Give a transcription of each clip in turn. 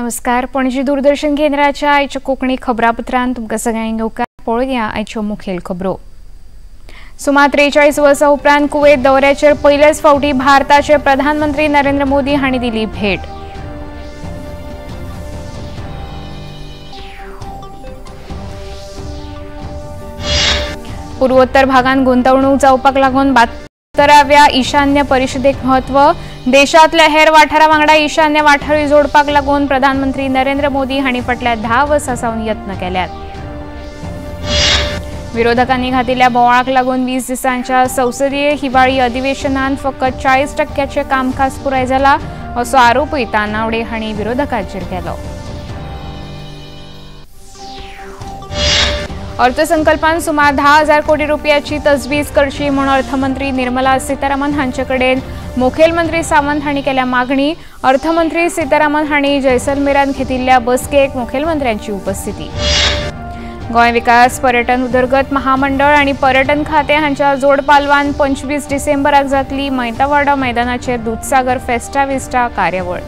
नमस्कार, पणजी दूरदर्शन केंद्राच्या आयच्या कोंकणी खबरापत्रांत तुमकां सगळ्यांक येवकार. पळोवया आयच्यो मुखेल खबरो. सुमार 43 वर्सां उपरांत कुवेत दौऱ्याचेर पयलेच फावटी भारताचे प्रधानमंत्री नरेंद्र मोदी हांणी दिली भेट. पूर्वोत्तर भागांत गुंतवणूक जावपाक लागून 72व्या ईशान्य परिषदेक म्हत्व. देशांतल्या हेर वाठारा वांगडा ईशान्य वाठारूय जोडपाक लागून प्रधानमंत्री नरेंद्र मोदी हांणी फाटल्या 10 वर्सां सावन यत्न केल्यात. विरोधकांनी घातिल्ल्या बोवाळाक लागून 20 दिसांच्या संसदीय हिवाळी अधिवेशनांत फकत 40% कामकाज पुराय जाला असो आरोपूय तानावडे हांणी विरोधकांचेर केलो. अर्थसंकल्पान सुमार 10,000 कोटी रुपयाची तजवीज करची म्हूण अर्थमंत्री निर्मला सीतारामन हांचे कडेन मुखेलमंत्री सावंत हांणी केल्या मागणी. अर्थमंत्री सीतारामन हांणी जैसलमेरान घेतिल्ल्या बसकेक मुखेलमंत्र्यांची उपस्थिती. गोंय विकास पर्यटन उदरगत महामंडळ आनी पर्यटन खातें हांच्या जोडपालवान 25 डिसेंबराक जातली मैतावाडा मैदानाचेर दुदसागर फेस्टा विस्टा कार्यावळ.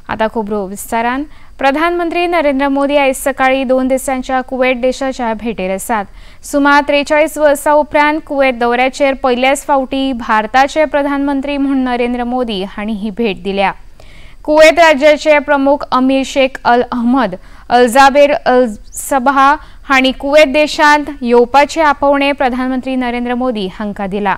आता खबरो विस्तारान. प्रधानमंत्री नरेंद्र मोदी आयज सकाळी 2 दिसांच्या कुवेत देशाच्या भेटेर आसात. सुमार 43 वर्सां उपरांत कुवेत दौऱ्याचेर पयल्याच फावटी भारताचे प्रधानमंत्री म्हूण नरेंद्र मोदी हांणी ही भेट दिल्या. कुवेत राज्याचे प्रमुख अमीर Sheikh Al Ahmad Al Jaber Al Sabah हांणी कुवेत देशांत येवपाचे आपोवणें प्रधानमंत्री नरेंद्र मोदी हांकां दिला.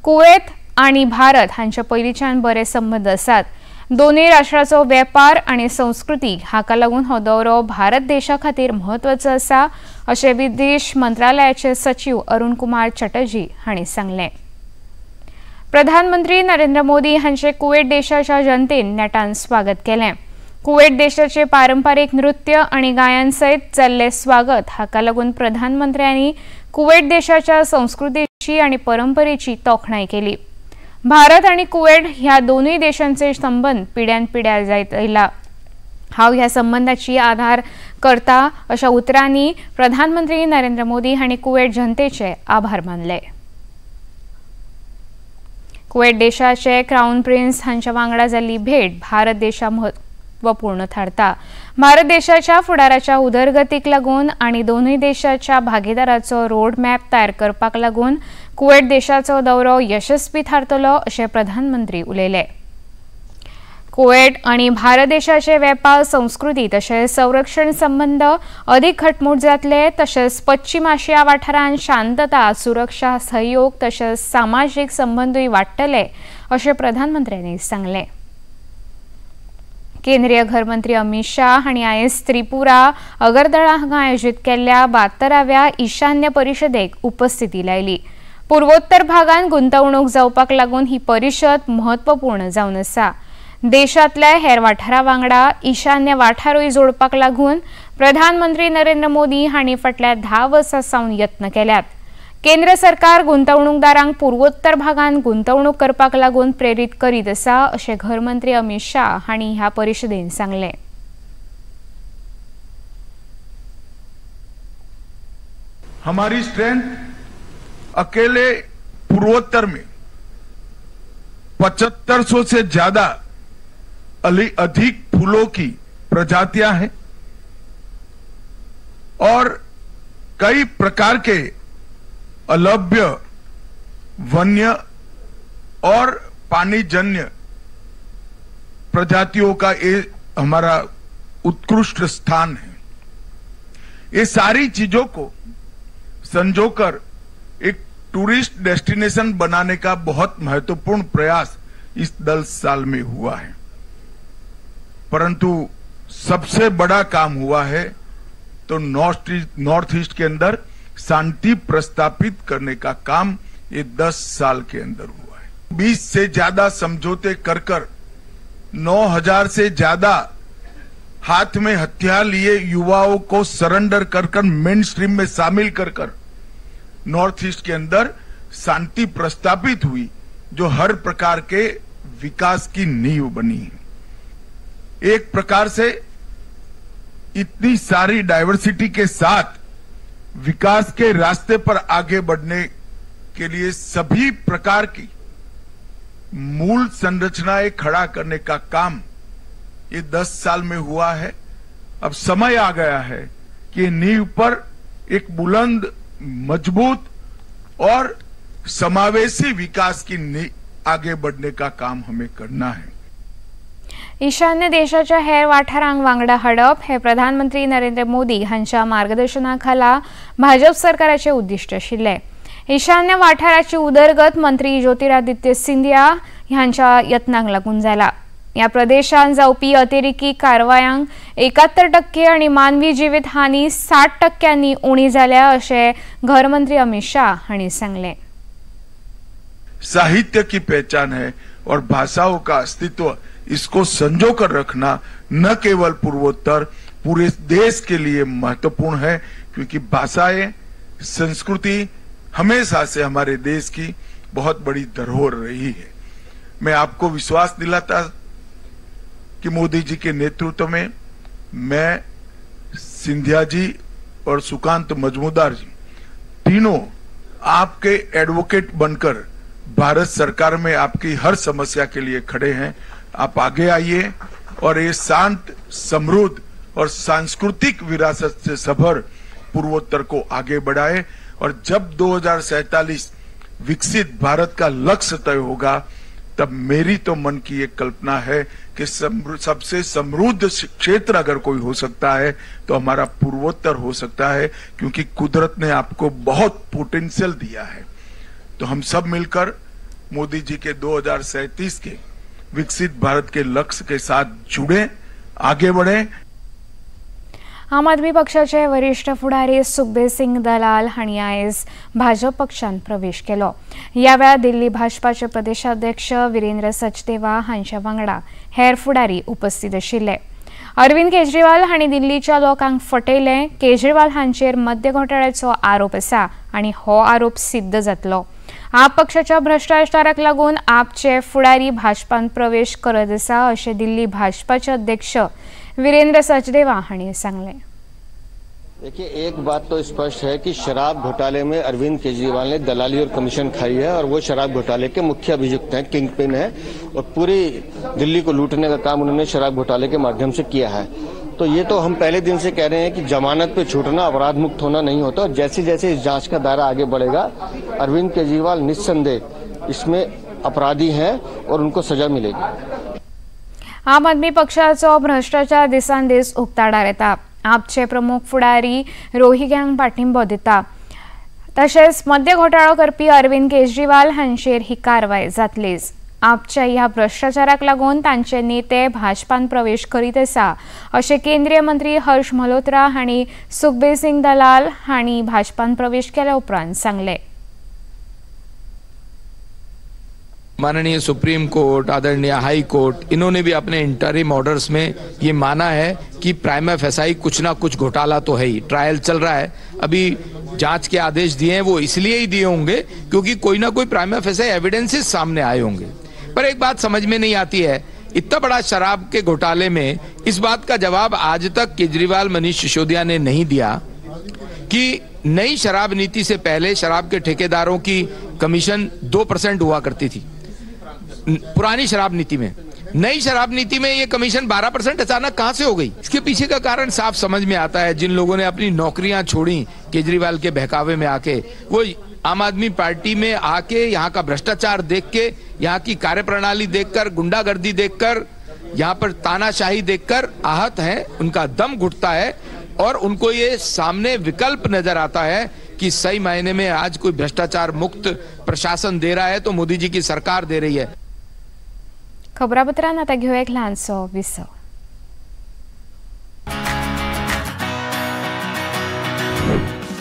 कुवेत आनी भारत हांचे पयलींच्यान बरे संबंद आसात. दोनूय राष्ट्राचो वेपार आनी संस्कृती हाका लागून हो दौरो भारत देशा खातीर म्हत्वाचो आसा अशें विदेश मंत्रालयाचे सचीव अरुण कुमार चटर्जी हांणी सांगलें. प्रधानमंत्री नरेंद्र मोदी हांचे कुवेत देशाच्या जनतेन नेटान स्वागत केलें. कुवेत देशाचे पारंपारीक नृत्य आनी गायन सयत जाल्लें स्वागत हाका लागून प्रधानमंत्र्यांनी कुवेत देशाच्या संस्कृतीची आनी परंपरेची तोखणाय केली. भारत आनी कुवेत ह्या दोनूय देशांचे संबंद पिढ्यान पिढ्या जायत आयला. हांव ह्या संबंदाची आधार करता अशा उतरांनी प्रधानमंत्री नरेंद्र मोदी हांणी कुवेत जनतेचे आभार मानले. कुवेत देशाचे क्राऊन प्रिन्स हांच्या वांगडा जाल्ली भेट भारत देशा म्हत्वपूर्ण थारता. भारत देशाच्या फुडाराच्या उदरगतीक लागून आनी दोनूय देशाच्या भागीदाराचो रोड मॅप तयार करपाक लागून कुवेत देशाचो दौरो यशस्वी थारतलो अशें प्रधानमंत्री उलयले. कुवेत आनी भारत देशाचे वेपार, संस्कृती तशेंच संरक्षण संबंद अदीक घटमूट जातले. तशेंच पश्चिम आशिया वाठारांत शांतता, सुरक्षा, सहयोग तशेंच सामाजीक संबंदूय वाडटले अशें प्रधानमंत्र्यांनी सांगलें. केंद्रीय घरमंत्री अमित शाह हांणी आयज त्रिपुरा अगरतळा हांगा आयोजीत केल्ल्या 72व्या ईशान्य परिषदेक उपस्थिती लायली. पूर्वोत्तर भागांत गुंतवणूक जावपाक लागून ही परिषद म्हत्वपूर्ण जावन आसा. देशांतल्या हेर वाठारा वांगडा ईशान्य वाठारूय जोडपाक लागून प्रधानमंत्री नरेंद्र मोदी हांणी फाटल्या 10 वर्सां सावन यत्न केल्यात. केंद्र सरकार गुंतवणूकदारांक पूर्वोत्तर भागांत गुंतवणूक करपाक लागून प्रेरीत करीत आसा अशें घरमंत्री अमित शाह हांणी ह्या परिषदेन सांगलें. हमारी स्ट्रेंथ अकेले पूर्वोत्तर में 7500 से ज्यादा अधिक फूलों की प्रजातियां हैं और कई प्रकार के अलभ्य वन्य और पानीजन्य प्रजातियों का ये हमारा उत्कृष्ट स्थान है. ये सारी चीजों को संजोकर एक टूरिस्ट डेस्टिनेशन बनाने का बहुत महत्वपूर्ण प्रयास इस 10 साल में हुआ है. परंतु सबसे बड़ा काम हुआ है तो नॉर्थ ईस्ट के अंदर शांति प्रस्तापित करने का काम ये 10 साल के अंदर हुआ है. 20 से ज्यादा समझौते कर कर 9,000 से ज्यादा हाथ में हथियार लिए युवाओं को सरेंडर कर कर मेन स्ट्रीम में शामिल कर कर नॉर्थ ईस्ट के अंदर शांति प्रस्तापित हुई, जो हर प्रकार के विकास की नींव बनी है. एक प्रकार से इतनी सारी डाइवर्सिटी के साथ विकास के रास्ते पर आगे बढ़ने के लिए सभी प्रकार की मूल संरचनाएं खड़ा करने का काम ये 10 साल में हुआ है। अब समय आ गया है कि नींव पर एक बुलंद, मजबूत और समावेशी विकास की आगे बढ़ने का काम हमें करना है। ईशान्य देशाच्या हेर वाठारांक वांगडा हाडप हे प्रधानमंत्री नरेंद्र मोदी हांच्या मार्गदर्शनाखाला भाजप सरकाराचे उद्दिष्ट आशिल्लें। ईशान्य वाठाराची उदरगत मंत्री ज्योतिरादित्य सिंधिया हांच्या यत्नांक लागून जाला। ह्या प्रदेशांत जावपी अतिरेकी कारवायांक 71% आनी मानवी जिवीत हानी 60% उणी जाल्या अशें घरमंत्री अमित शाह हांणी सांगलें। साहित्य की पहचान है और भाषाओं का अस्तित्व, इसको संजो कर रखना न केवल पूर्वोत्तर पूरे देश के लिए महत्वपूर्ण है, क्योंकि भाषाएं, संस्कृति हमेशा से हमारे देश की बहुत बड़ी धरोहर रही है। मैं आपको विश्वास दिलाता कि मोदी जी के नेतृत्व में मैं, सिंधिया जी और सुकांत मजमूदार जी तीनों आपके एडवोकेट बनकर भारत सरकार में आपकी हर समस्या के लिए खड़े हैं। आप आगे आइए और ये शांत, समृद्ध और सांस्कृतिक विरासत से सभर पूर्वोत्तर को आगे बढ़ाए। और जब 2047 विकसित भारत का लक्ष्य तय होगा, तब मेरी तो मन की एक कल्पना है कि सबसे समृद्ध क्षेत्र अगर कोई हो सकता है तो हमारा पूर्वोत्तर हो सकता है, क्योंकि कुदरत ने आपको बहुत पोटेंशियल दिया है। तो हम सब मिलकर मोदी जी के 2037 के विकसित भारत के लक्ष्य के साथ जुड़े, आगे बढ़े। आम आदमी पक्षाचे वरिष्ठ फुडारी सुखबीर सिंग दलाल हांणी आयज भाजप पक्षांत प्रवेश केलो। ह्या वेळार दिल्ली भाजपाचे प्रदेशाध्यक्ष वीरेंद्र सचदेवा हांच्या वांगडा हेर फुडारी उपस्थित आशिल्ले। अरविंद केजरीवाल हांणी दिल्लीच्या लोकांक फटयलें। केजरीवाल हांचेर मद्य घोटाळ्याचो आरोप आसा आनी हो आरोप सिद्ध जातलो। आप पक्षाच्या भ्रष्टाचाराक लागून आपचे फुडारी भाजपांत प्रवेश करत आसा अशें दिल्ली भाजपाचे अध्यक्ष वीरेंद्र सचदेवा हांणी सांगलें। देखिए, एक बात तो स्पष्ट है कि शराब घोटाले में अरविंद केजरीवाल ने दलाली और कमीशन खाई है और वो शराब घोटाले के मुख्य अभियुक्त हैं, किंग पिन है और पूरी दिल्ली को लूटने का काम उन्होंने शराब घोटाले के माध्यम से किया है। तो ये तो हम पहले दिन से कह रहे हैं कि जमानत पे छूटना अपराध मुक्त होना नहीं होता। और जैसे जैसे इस जांच का दायरा आगे बढ़ेगा, अरविंद केजरीवाल निस्संदेह इसमें अपराधी हैं और उनको सजा मिलेगी। आम आदमी पक्षाचो भ्रष्टाचार दिसान दीस उक्ताडार येता। आपचे प्रमुख फुडारी रोहिंग्यांक पाठिंबो दिता। तशेंच मद्य घोटाळो करपी अरविंद केजरीवाल हांचेर ही कारवाय जातलीच। आपच्या ह्या भ्रष्टाचाराक लागून तांचे नेते भाजपान प्रवेश करीत आसा अशें केंद्रीय मंत्री हर्ष मल्होत्रा हांणी सुखबीर सिंग दलाल हांणी भाजपान प्रवेश केल्या उपरांत सांगलें। माननीय सुप्रीम कोर्ट, आदरणीय हाई कोर्ट, इन्होंने भी अपने इंटरिम ऑर्डर्स में ये माना है कि प्राइम एफएसआई कुछ ना कुछ घोटाला तो है ही। ट्रायल चल रहा है, अभी जांच के आदेश दिए हैं, वो इसलिए ही दिए होंगे क्योंकि कोई ना कोई प्राइम एफएसआई एविडेंसेस सामने आए होंगे। पर एक बात समझ में नहीं आती है, इतना बड़ा शराब के घोटाले में इस बात का जवाब आज तक केजरीवाल, मनीष सिसोदिया ने नहीं दिया कि नई शराब नीति से पहले शराब के ठेकेदारों की कमीशन 2% हुआ करती थी पुरानी शराब नीति में। नई शराब नीति में ये कमीशन 12% अचानक कहां से हो गई? इसके पीछे का कारण साफ समझ में आता है। जिन लोगों ने अपनी नौकरियां छोड़ी केजरीवाल के बहकावे में आके, वो आम आदमी पार्टी में आके यहाँ का भ्रष्टाचार देख के, यहाँ की कार्यप्रणाली देखकर, गुंडागर्दी देखकर, यहाँ पर तानाशाही देखकर आहत हैं, उनका दम घुटता है और उनको ये सामने विकल्प नजर आता है कि सही मायने में आज कोई भ्रष्टाचार मुक्त प्रशासन दे रहा है तो मोदी जी की सरकार दे रही है। खबरापत्रांत आतां घेवया एक ल्हानसो विसव।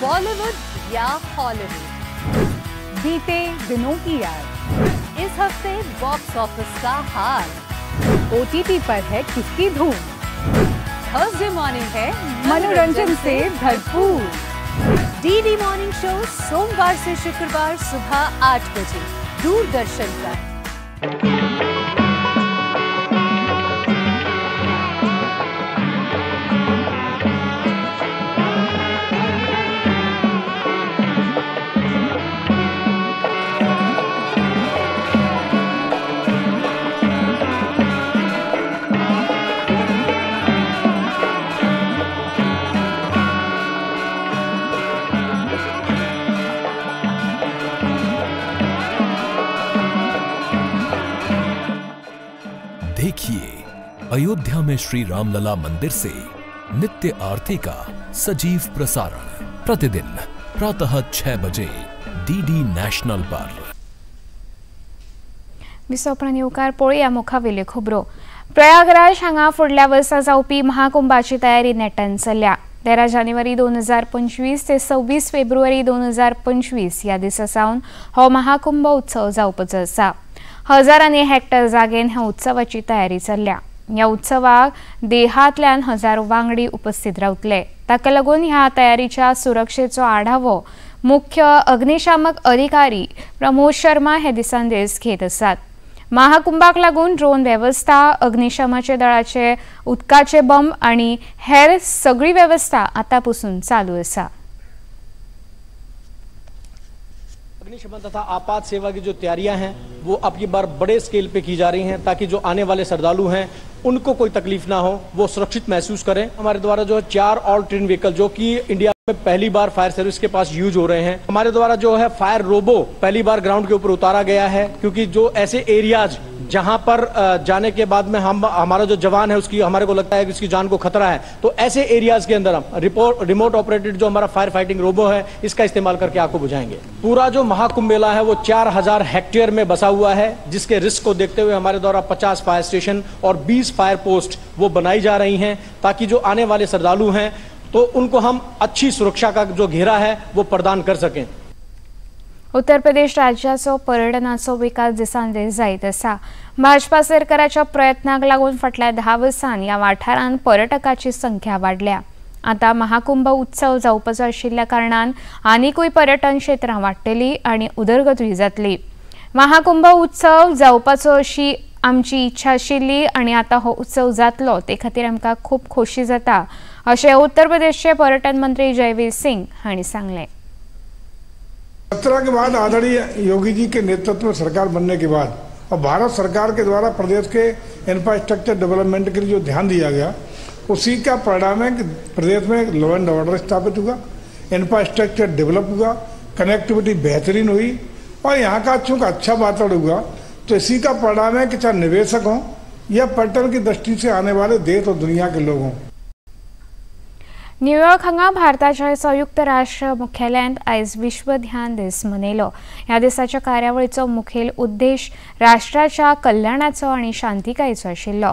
बॉलीवुड या हॉलीवुड, बीते दिनों की याद, इस हफ्ते बॉक्स ऑफिस का हाल, ओटीटी पर है किसकी धूम, थर्सडे मॉर्निंग है मनोरंजन से भरपूर, डीडी मॉर्निंग शो सोमवार से शुक्रवार सुबह 8 बजे दूरदर्शन पर। अयोध्या में श्री रामलला मंदिर से नित्य आरती का सजीव प्रसारण प्रतिदिन प्रातः 6 बजे डीडी नॅशनल पर। विसवपणान येवकार पळोवया मुखावेल्यो खबरो। प्रयागराज हांगा फुडल्या वर्सा जावपी महाकुंभाची तयारी नेटान चल्ल्या। 13 जानेवारी 2025 ते 26 फेब्रुवारी 2025 ह्या दिसा सावन हो महाकुंभ उत्सव जावपाचो आसा। हजारांनी हेक्टर जागेन ह्या उत्सवाची तयारी चल्ल्या। ह्या उत्सवाक देहांतल्यान हजारो वांगडी उपस्थित रावतले। ताका लागून ह्या तयारीच्या सुरक्षेचो आढावो मुख्य अग्निशामक अधिकारी प्रमोद शर्मा हे दिसान दीस घेत आसात। महाकुंभाक लागून ड्रोन वेवस्था, अग्निशमाचे दळाचे उदकाचे बंब आनी हेर सगळी वेवस्था आतां पसून चालू आसा। अग्निशमन तथा आपात सेवा की जो तैयारियां हैं वो अब की बार बड़े स्केल पे की जा रही हैं, ताकि जो आने वाले श्रद्धालु हैं उनको कोई तकलीफ ना हो, वो सुरक्षित महसूस करें। हमारे द्वारा जो है 4 ऑल ट्रेन व्हीकल जो कि इंडिया में पहली bar fire service K pass use हो रहे हैं। हमारे द्वारा जो है फायर रोबो पहली बार ग्राउंड के ऊपर उतारा गया है, क्योंकि जो ऐसे एरियाज जहां पर जाने के बाद में हम हमारा जो जवान है उसकी हमारे को लगता है कि उसकी जान को खतरा है, तो ऐसे एरियाज के अंदर हम रिमोट ऑपरेटेड जो हमारा फायर फाइटिंग रोबो है इसका इस्तेमाल करके आग को बुझाएंगे। पूरा जो महाकुंभ मेला है वो 4000 हेक्टेयर में बसा हुआ है, जिसके रिस्क को देखते हुए हमारे द्वारा 50 फायर स्टेशन और 20 फायर पोस्ट वो बनाई जा रही हैं, ताकि जो आने वाले श्रद्धालु हैं तो उनको हम अच्छी सुरक्षा का जो घेरा है वो प्रदान कर सकें। उत्तर प्रदेश राज्याचो पर्यटनाचो विकास दिसान दीस जायत आसा। भाजपा सरकाराच्या प्रयत्नाक लागून फाटल्या 10 वर्सांत ह्या वाठारांत पर्यटकाची संख्या वाडल्या। आतां महाकुंभ उत्सव जावपाचो आशिल्ल्या कारणान आनिकूय पर्यटन क्षेत्रां वाडटली आनी उदरगतूय जातली। महाकुंभ उत्सव जावपाचो अशी आमची इच्छा आशिल्ली आनी आतां हो उत्सव जातलो ते खातीर आमकां खूब खोशी जाता, अशें उत्तर प्रदेशचे पर्यटन मंत्री जयवीर सिंग हांणी सांगलें। 17 के बाद आदरणीय योगी जी के नेतृत्व में सरकार बनने के बाद और भारत सरकार के द्वारा Pradesh K infrastructure development K लिए जो ध्यान दिया गया उसी का परिणाम है कि प्रदेश में लॉ एंड ऑर्डर स्थापित हुआ, इंफ्रास्ट्रक्चर डेवलप हुआ, कनेक्टिविटी बेहतरीन हुई और यहाँ का चूँकि अच्छा वातावरण हुआ, तो इसी का परिणाम है कि चाहे निवेशक हों या पर्यटन की दृष्टि से आने वाले देश और दुनिया के लोग हों। न्यूयॉर्क हांगा भारताच्या संयुक्त राष्ट्र मुख्यालयांत आयज विश्व ध्यान दीस मनयलो। ह्या दिसाच्या कार्यावळीचो मुखेल उद्देश राष्ट्राच्या कल्याणाचो आनी शांतिकायेचो आशिल्लो।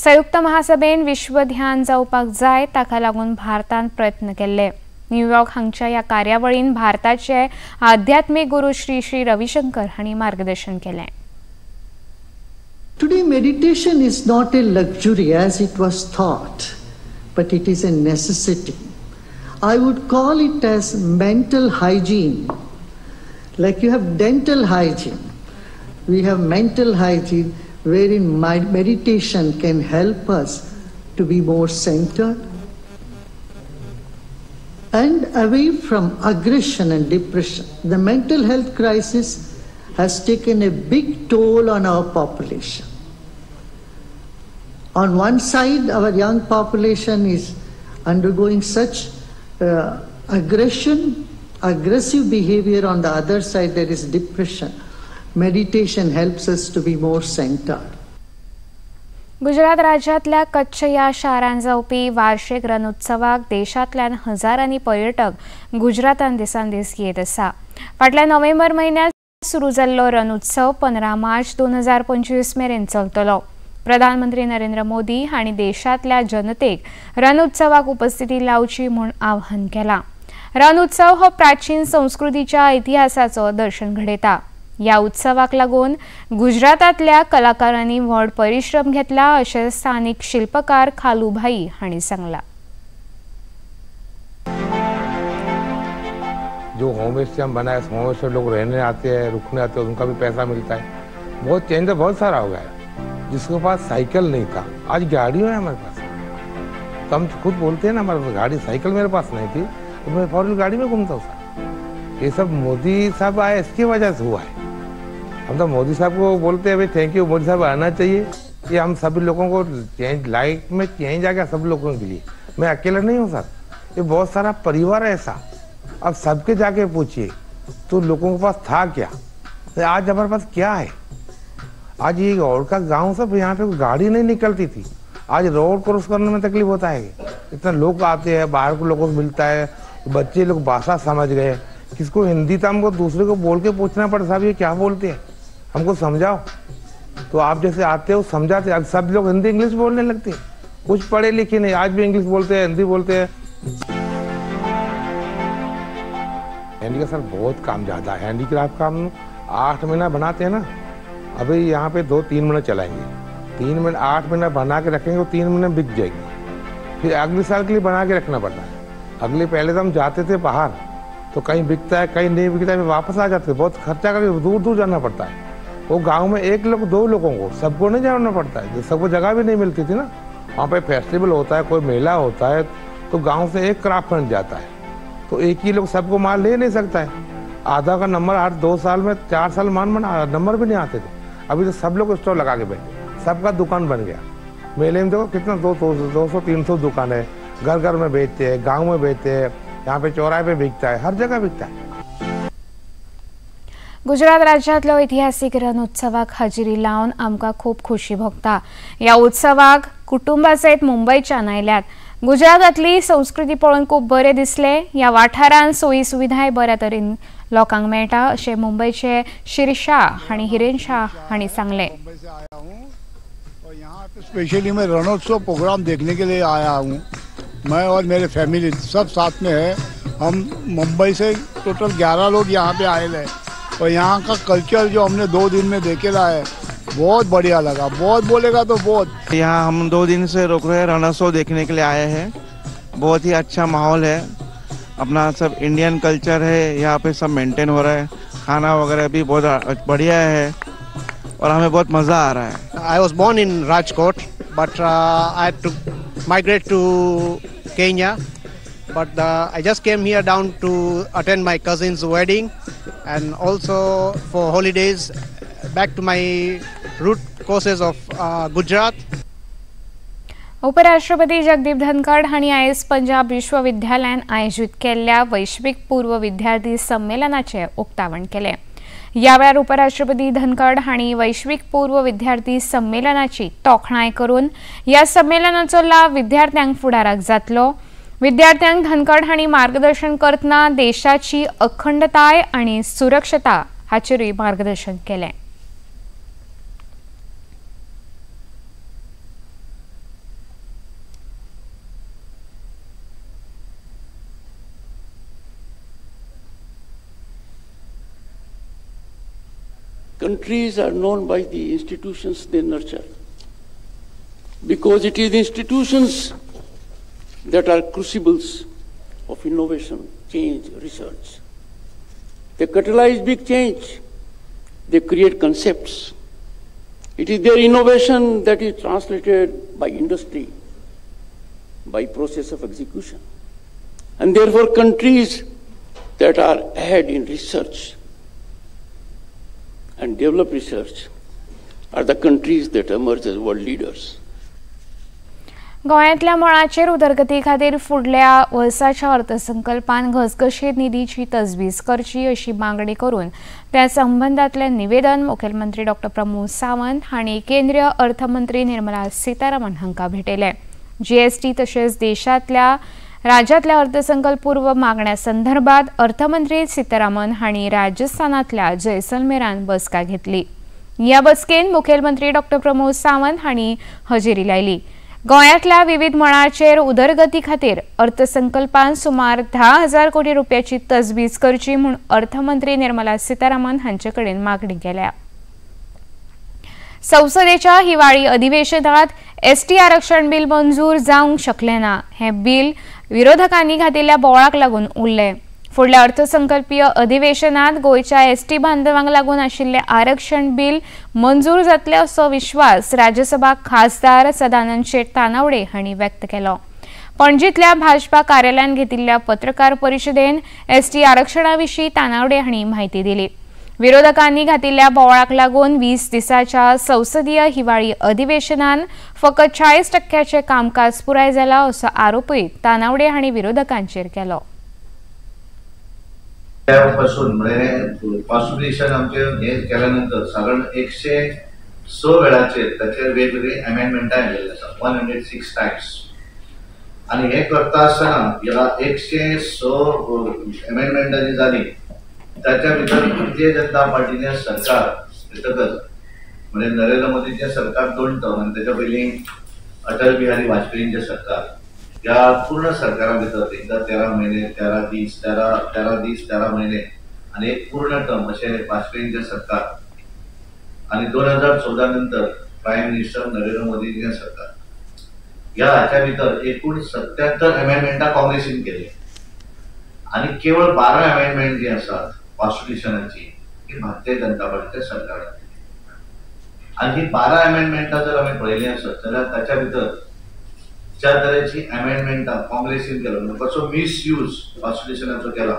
संयुक्त महासभेन विश्व ध्यान जावपाक जाय ताका लागून भारतान प्रयत्न केल्ले। न्यूयॉर्क हांगच्या ह्या कार्यावळीन भारताचे आध्यात्मिक गुरू श्री श्री रविशंकर हांणी मार्गदर्शन केलें। Today meditation is not a luxury as it was thought, but it is a necessity. I would call it as mental hygiene. Like you have dental hygiene, we have mental hygiene, wherein meditation can help us to be more centered and away from aggression and depression. The mental health crisis has taken a big toll on our population. On one side, our young population is undergoing such aggression, aggressive behavior. On the other side, there is depression. Meditation helps us to be more centered. Gujarat राज्यांतल्या कच्छ ह्या शारांत जावपी वार्षिक रणोत्सवाक देशांतल्यान हजारांनी पर्यटक गुजरातान दिसान दीस येत आसा। फाटल्या नोव्हेंबर म्हयन्यांत सुरू जाल्लो रणोत्सव 15 मार्च 2025 मेरेन चलतलो। प्रधानमंत्री नरेंद्र मोदी हांणी देशांतल्या जनतेक रणोत्सवाक उपस्थिती लावची म्हूण आवाहन केलां। रणोत्सव हो प्राचीन संस्कृतीच्या इतिहासाचो दर्शन घडयता। ह्या उत्सवाक लागून गुजरातांतल्या कलाकारांनी व्हड परिश्रम घेतला अशें स्थानीक शिल्पकार खालूभाई हांणी सांगलां। जो होम स्टे हम बनाए, होम स्टे लोग रहने आते हैं, रुकने आते हैं, उनका भी पैसा मिलता है। बहुत चेंज बहुत सारा हो गया है। जिसके पास साइकिल नहीं था, आज गाड़ी है हमारे पास। तो हम खुद बोलते हैं ना, हमारे पास गाड़ी, साइकिल मेरे पास नहीं थी तो मैं फोर व्हीलर गाड़ी में घूमता हूँ सर। ये सब मोदी साहब आए इसकी वजह से हुआ है। हम तो मोदी साहब को बोलते हैं भाई thank you, Modi साहब आना चाहिए। ये हम सभी लोगों को चेंज, लाइफ में चेंज आ गया सब लोगों के लिए। मैं अकेला नहीं हूँ सर, ये बहुत सारा परिवार है ऐसा। अब सबके जाके पूछिए तो लोगों के पास था क्या, आज हमारे पास क्या है। आज ये और का गांव सब यहाँ पे गाड़ी नहीं निकलती थी, आज रोड क्रॉस करने में तकलीफ होता है, इतना लोग आते हैं, बाहर के लोगों को मिलता है, बच्चे लोग भाषा समझ गए। किसको हिंदी तो हमको दूसरे को बोल के पूछना पड़ता, साहब ये क्या बोलते हैं हमको समझाओ। तो आप जैसे आते हो समझाते, अब सब लोग हिंदी इंग्लिश बोलने लगते हैं, कुछ पढ़े लिखे नहीं, आज भी इंग्लिश बोलते हैं, हिंदी बोलते हैं। हैंडीक्राफ्ट सर बहुत काम ज़्यादा है। हैंडीक्राफ्ट का हम 8 महीना बनाते हैं ना, अभी यहाँ पे 2-3 महीना चलाएंगे, 3 महीने 8 महीना बना के रखेंगे तो 3 महीने बिक जाएगी, फिर अगले साल के लिए बना के रखना पड़ता है। अगले पहले तो हम जाते थे बाहर, तो कहीं बिकता है कहीं नहीं बिकता है, फिर वापस आ जाते, बहुत खर्चा करके दूर दूर जाना पड़ता है। वो गाँव में 1 लोग 2 लोगों को, सबको नहीं जाना पड़ता है, सबको जगह भी नहीं मिलती थी ना। वहाँ पे फेस्टिवल होता है, कोई मेला होता है, तो गाँव से एक क्राफ्ट जाता है, तो एक ही लोग सबको माल ले नहीं सकता है। आधा का नंबर 8-2 साल में 4 साल मान बना नंबर भी नहीं आते थे। अभी तो सब लोग स्टॉल लगा के बैठे, सबका दुकान बन गया। मेले में देखो कितना 200-300 दुकान है, घर घर में बेचते हैं, गांव में बेचते हैं, यहाँ पे चौराहे पे बिकता है, हर जगह बिकता है। गुजरात राज्यांतलो ऐतिहासिक रण उत्सवाक हाजिरी लावन आमकां खूब खोशी भोगता। ह्या उत्सवाक कुटुंबा सयत मुंबयच्यान आयल्यात। गुजरातांतली संस्कृती पळोवन खूब बरें दिसलें। ह्या वाठारांत सोयी सुविधाय बऱ्या तरेन लोकांक मेळटा अशें मुंबयचे श्री शाह हांणी हिरेन शाह हांणी सांगलें। स्पेशली मैं रणोत्सव प्रोग्राम देखने के लिए आया हूँ। मैं और मेरे फैमिली सब साथ में है। हम मुंबई से टोटल 11 लोग यहाँ पे आए हैं और यहाँ का कल्चर जो हमने 2 दिन में देखेला है बहुत बढ़िया लगा। बहुत बोलेगा तो बहुत। यहाँ हम 2 दिन से रुक रहे हैं, रणोत्सव देखने के लिए आए हैं। बहुत ही अच्छा माहौल है, अपना सब इंडियन कल्चर है यहाँ पे, सब मेंटेन हो रहा है। खाना वगैरह भी बहुत बढ़िया है और हमें बहुत मज़ा आ रहा है। I was born in Rajkot, but I had to migrate to Kenya. But I just came here down to attend my cousin's wedding and also for holidays back to my root courses of Gujarat. उपराष्ट्रपती जगदीप धनखड हांणी आयज पंजाब विश्वविद्यालयान आयोजीत केल्ल्या वैश्वीक पूर्व विद्यार्थी संमेलनाचें उक्तावण केलें। ह्या वेळार उपराष्ट्रपती धनखड हांणी वैश्वीक पूर्व विद्यार्थी संमेलनाची तोखणाय करून ह्या संमेलनाचो लाव विद्यार्थ्यांक फुडाराक जातलो। विद्यार्थ्यांक धनखड हांणी मार्गदर्शन करतना देशाची अखंडताय आनी सुरक्षता हाचेरूय मार्गदर्शन केलें। Countries are known by the institutions they nurture, because it is the institutions that are crucibles of innovation, change, research. They catalyze big change. They create concepts. It is their innovation that is translated by industry, by process of execution. And therefore, countries that are ahead in research and develop research are the countries that emerge as world leaders. गोंयांतल्या मळाचेर उदरगती खातीर फुडल्या वर्साच्या अर्थसंकल्पान घसघशीत निधीची तजवीज करची अशी मागणी करून त्या संबंदांतलें निवेदन मुखेलमंत्री डॉ प्रमोद सावंत हांणी केंद्रीय अर्थमंत्री निर्मला सीतारामन हांकां भेटयलें। जीएसटी तशेंच देशांतल्या राज्यांतल्या अर्थसंकल्पपूर्व मागण्या संदर्भात अर्थमंत्री सीतारामन हांणी राजस्थानांतल्या जैसलमेरान बसका घेतली। ह्या बसकेन मुखेलमंत्री डॉ प्रमोद सावंत हांणी हजेरी लायली। गोंयांतल्या विविध मळाचेर उदरगती खातीर अर्थसंकल्पान सुमार 10,000 कोटी रुपयाची तजवीज करची म्हूण अर्थमंत्री निर्मला सीतारामन हांचे कडेन मागणी केल्या। संसदेच्या हिवाळी अधिवेशनात एसटी आरक्षण बिल मंजूर जावंक शकलें ना। हें बिल विरोधकांनी घातिल्ल्या बोवाळाक लागून उरलें। फुडल्या अर्थसंकल्पीय अधिवेशनात गोंयच्या एसटी बांधवांक लागून आशिल्लें आरक्षण बिल मंजूर जातलें असो विश्वास राज्यसभा खासदार सदानंद शेट तानावडे हांणी व्यक्त केलो। पणजींतल्या भाजपा कार्यालयान घेतिल्ल्या पत्रकार परिशदेन एसटी आरक्षणा विशीं तानावडे हांणी म्हायती दिली। विरोधकांनी घातिल्ल्या बोवाळाक लागून 20 दिसाच्या संसदीय हिवाळी अधिवेशनान फकत 40% कामकाज पुराय जाला असो आरोपूय तानावडे हांणी विरोधकांचेर केलो। त्यापासून म्हणजे कॉन्स्टिट्यूशन आमचे हे केल्यानंतर साधारण 100 6 वेळाचेर ताचेर वेगवेगळी अमेंडमेंटां आयिल्ली आसा 106 टायम्स. आनी हे करता आसतना ह्या 106 अमेंडमेंटां जी जाली ताच्या भितर भारतीय जनता पार्टीचे सरकार येतकच म्हणजे नरेंद्र मोदीचें सरकार 2 टर्म आनी ताच्या पयलीं अटल बिहारी वाजपेयींचें सरकार, ह्या पूर्ण सरकारा भितर एकदां 13 म्हयने 13 दीस 13 दीस 13 म्हयने आनी एक पूर्ण टर्म अशें वाजपेयींचें सरकार आनी 2014 नंतर प्रायम मिनिस्टर नरेंद्र मोदींचें सरकार, ह्या हाच्या भितर एकूण 77 अमेंडमेंटां काँग्रेसीन केली आनी केवळ 12 अमेंडमेंट जी आसात कॉन्स्टिट्युशनाची ती भारतीय जनता पार्टीच्या सरकारान केली. आनी ही 12 अमेंडमेंटां जर आमी पळयलीं आसत जाल्यार ताच्या भितर ज्या तरेची अमेंडमेंटां काँग्रेसीन केलो म्हणजे कसो मिसयूज कॉन्स्टिट्युशनाचो केला.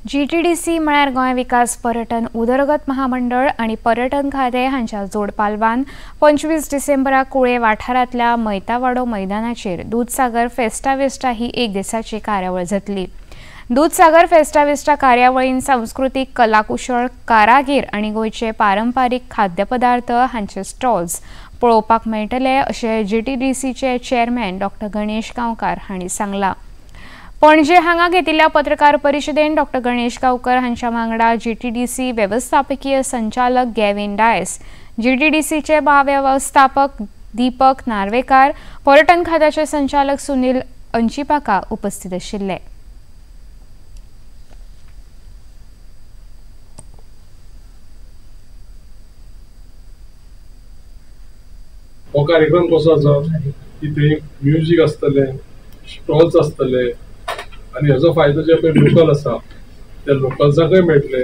जीटीडीसी म्हळ्यार गोंय विकास पर्यटन उदरगत महामंडळ आनी पर्यटन खातें हांच्या जोडपालवान 25 डिसेंबराक कुळे वाठारांतल्या मैतावाडो मैदानाचेर दूदसागर फेस्टा विस्टा ही एक दिसाची कार्यावळ जातली. दूदसागर फेस्टा विस्टा कार्यावळीन सांस्कृतीक कलाकुशळ कारागीर आनी गोंयचे पारंपारीक खाद्यपदार्थ हांचे स्टॉल्स पळोवपाक मेळटले अशें जीटीडीसीचे चेअरमॅन डॉ. गणेश गांवकार हांणी सांगलां. पणजे हांगा घेतिल्ल्या पत्रकार परिशदेन डॉ. गणेश गांवकर हांच्या वांगडा जीटीडीसी वेवस्थापकीय संचालक गॅविन डायस, जीटीडीसीचे महावेवस्थापक दीपक नार्वेकार, पर्यटन खात्याचे संचालक सुनील अंचिपाका उपस्थित आशिल्ले. हो कार्यक्रम कसो आसा की थंय म्युजीक आसतलें, स्टॉल्स आसतले आनी हेजो फायदो जे पळय लोकल आसा त्या लोकल्साकय मेळटले,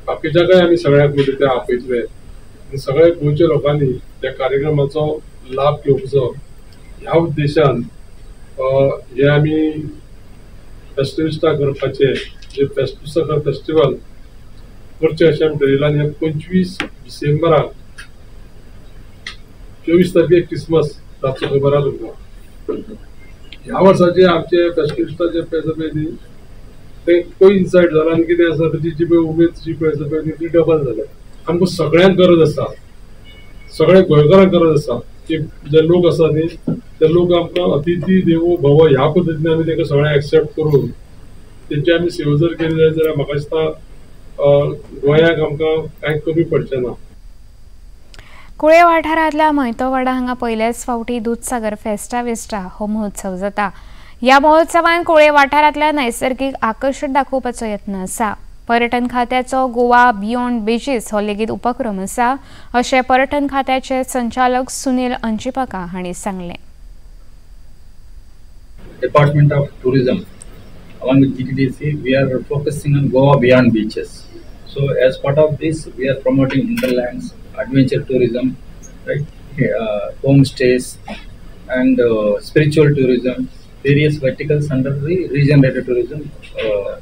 बाकीच्याकय आमी सगळ्यांक म्हणजे ते आपयतले आनी सगळ्या गोंयच्या लोकांनी त्या कार्यक्रमाचो लाभ घेवचो ह्या उद्देशान हे आमी फेस्टिविस्टा करपाचे जे फेस्टिवल फेस्टिवल करचें अशें आमी ठरयलां. आनी 25 डिसेंबराक 24 तारखेक क्रिसमस रातचो खबर आसा तुमकां. ह्या वर्साचे आमचे फेस्टिविस्टाचे पळय आसा पळय न्ही तें कोइन्सायड जाला आनी कितें आसा ताची जी पळय उमेद जी पळय आसा पळय न्ही ती डबल जाल्या. आमकां सगळ्यांक गरज आसा, सगळ्या गोंयकारांक गरज आसा की जे लोक आसा न्ही ते लोक आमकां अतिथी देवो भव ह्या पद्दतीन आमी तांकां सगळ्यांक एक्सेप्ट करून तेंची आमी सेवा जर केली जायत जाल्यार म्हाका दिसता गोंयाक आमकां कांय कमी पडचें ना. कुळे वाठारांतल्या मैतोवाडा हांगा पयलेच फावटी दूदसागर फेस्टा विस्टा हो महोत्सव जाता. ह्या महोत्सवान कुळे वाठारांतल्या नैसर्गिक आकर्शण दाखोवपाचो यत्न आसा. पर्यटन खात्याचो गोवा बियॉन्ड बीचीस हो लेगीत उपक्रम आसा अशें पर्यटन खात्याचे संचालक सुनील अंचिपाका हांणी सांगलें. Department of Tourism along with GTDC, we are focusing on Goa Beyond Beaches. So as part of this, we are promoting hinterlands, adventure tourism, right, homestays and spiritual tourism, various verticals under the regenerative tourism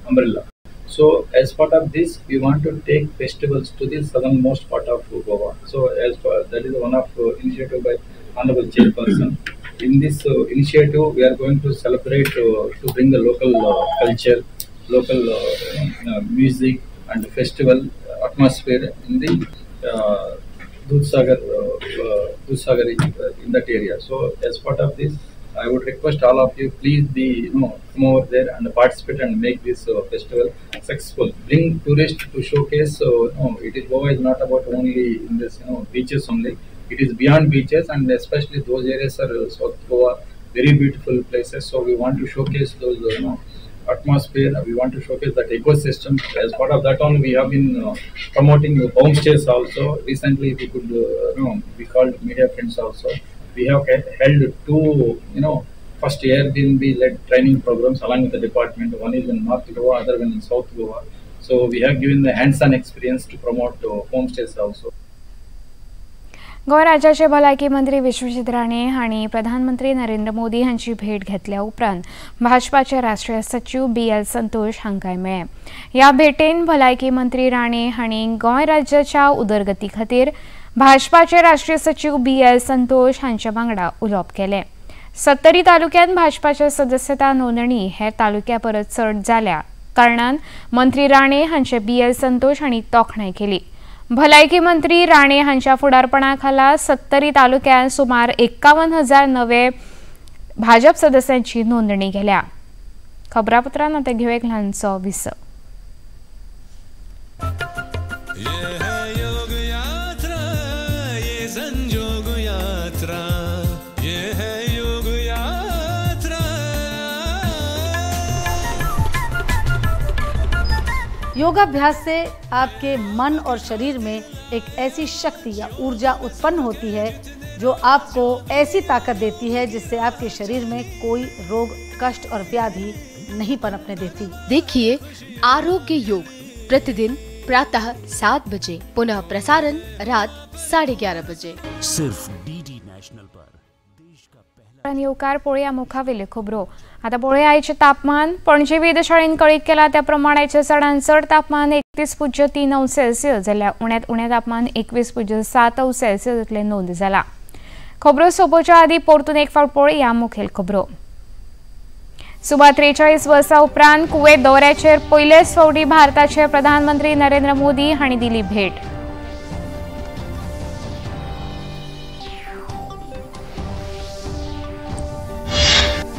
umbrella. So as part of this, we want to take festivals to the southernmost part of Goa. So as far, that is one of initiative by Honorable Chairperson. In this initiative, we are going to celebrate to bring the local culture, local music and festival atmosphere in the Dudhsagar in that area. So as part of this, I would request all of you, please be, come over there and participate and make this festival successful. Bring tourists to showcase. It is Goa is not about only in this beaches only. It is beyond beaches, and especially those areas are South Goa, very beautiful places. So we want to showcase those atmosphere. We want to showcase that ecosystem. As part of that only, we have been promoting homestays also. Recently, we could we called media friends also. We have held two, first Airbnb led training programs along with the department. One is in North Goa, other one in South Goa. So we have given the hands-on experience to promote homestays also. Goa राज्याचे भलायकी मंत्री विश्वजीत राणे हांणी प्रधानमंत्री नरेंद्र मोदी हांची भेट घेतल्या उपरांत भाजपाचे राष्ट्रीय सचिव बी.एल. संतोष हांकां मेळ्ळे. ह्या भेटेन भलायकी मंत्री राणे हांणी गोंय राज्याच्या उदरगती खातीर भाजपाचे राष्ट्रीय सचिव बी.एल. संतोष हांच्या वांगडा उलोवप केलें. सत्तरी तालुक्यांत भाजपाच्या सदस्यता नोंदणी हेर तालुक्या परस चड जाल्या कारणान मंत्री राणे हांचे बी.एल. संतोष हांणी तोखणाय केली. भलायकी मंत्री राणे हांच्या फुडारपणा खाला 70 तालुक्यांत सुमार 51,000 नवे भाजप सदस्यांची नोंदणी केल्या। खबरापत्रां आतां घेवया एक ल्हानसो विसव। योगाभ्यास से आपके मन और शरीर में एक ऐसी शक्ति या ऊर्जा उत्पन्न होती है जो आपको ऐसी ताकत देती है जिससे आपके शरीर में कोई रोग, कष्ट और व्याधि नहीं पनपने देती। देखिए आरोग्य योग प्रतिदिन प्रातः 7 बजे, पुनः प्रसारण रात 11:30 बजे, सिर्फ डीडी नेशनल पर। येवकार पळोवया मुखावेल्यो खबरो। आतां पळोवया आयचें तापमान। पणजे वेधशाळेन कळीत केलां त्या प्रमाण आयचें चडांत चड तापमान 31.3 अंश सेल्सियस जाल्यार उण्यांत उणें तापमान 21.7 अंश सेल्सियस इतलें नोंद जालां। खबरो सोंपोवच्या आदीं परतून एक फावट पळोवया मुखेल खबरो। सुमार 43 वर्सां उपरांत कुवेत दौऱ्याचेर पयलेच फावटी भारताचे प्रधानमंत्री नरेंद्र मोदी हांणी दिली भेट।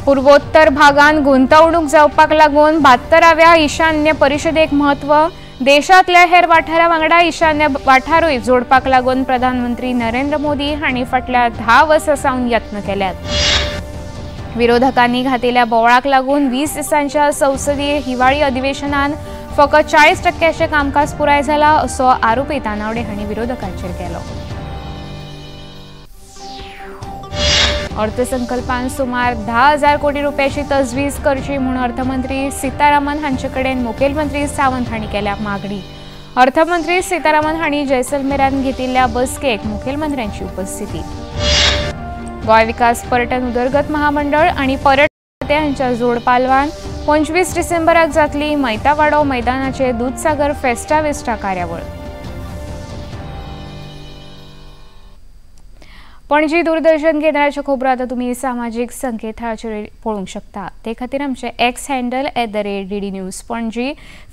पूर्वोत्तर भागांत गुंतवणूक जावपाक लागून 72व्या ईशान्य परिशदेक म्हत्व। देशांतल्या हेर वाठारा वांगडा ईशान्य वाठारूय जोडपाक लागून प्रधानमंत्री नरेंद्र मोदी हांणी फाटल्या 10 वर्सां सावन यत्न केल्यात। विरोधकांनी घातिल्ल्या बोवाळाक लागून 20 दिसांच्या संसदीय हिवाळी अधिवेशनान फकत 40% कामकाज पुराय जाला असो आरोपी तानावडे हांणी विरोधकांचेर केलो। अर्थसंकल्पान सुमार 10,000 कोटी रुपयाची तजवीज करची म्हूण अर्थमंत्री सीतारामन हांचे कडेन मुखेलमंत्री सावंत हांणी केल्या मागणी। अर्थमंत्री सीतारामन हांणी जैसलमेरान घेतिल्ल्या बसकेक मुखेलमंत्र्यांची उपस्थिती। गोंय विकास पर्यटन उदरगत महामंडळ आनी पर्यटन खातें हांच्या जोडपालवान 25 डिसेंबराक जातली मैतावाडो मैदानाचे दुदसागर फेस्टा वेस्टा कार्यावळ। पणजी दूरदर्शन केंद्राच्यो खबरो आतां तुमी सामाजीक संकेतथळाचेर पळोवंक शकता। ते खातीर आमचें X handle @DD News Panaji,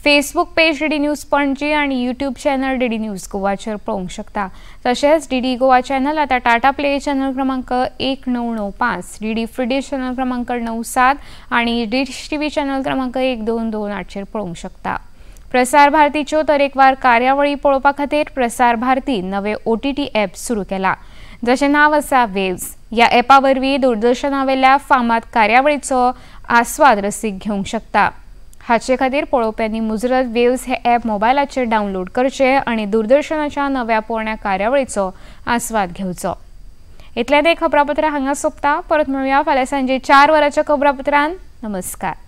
Facebook page DD News Panaji आनी यूट्यूब चॅनल डीडी न्यूज गोवाचेर पळोवंक शकता। तशेंच डीडी गोवा चॅनल आतां टाटा प्ले चॅनल क्रमांक 1995, डीडी फ्री चॅनल क्रमांक 97 आनी डिश टीव्ही चॅनल क्रमांक 1228चेर पळोवंक शकता। प्रसार भारतीच्यो तरेकवार कार्यावळी पळोवपा खातीर प्रसार भारती नवे OTT app सुरू केला, जशें नांव आसा वेव्स। ह्या एपा वरवीं दूरदर्शनावेल्या फामाद कार्यावळीचो आस्वाद रसीक घेवंक शकता। हाचे खातीर पळोवप्यांनी मुजरत वेव्स हे ॲप मोबायलाचेर डावनलोड करचें आनी दूरदर्शनाच्या नव्या पोरण्या कार्यावळीचो आस्वाद घेवचो। इतल्यान एक खबरापत्र हांगा सोंपता। परत मेळुया फाल्यां सांजे 4 वरांच्या खबरापत्रान। नमस्कार।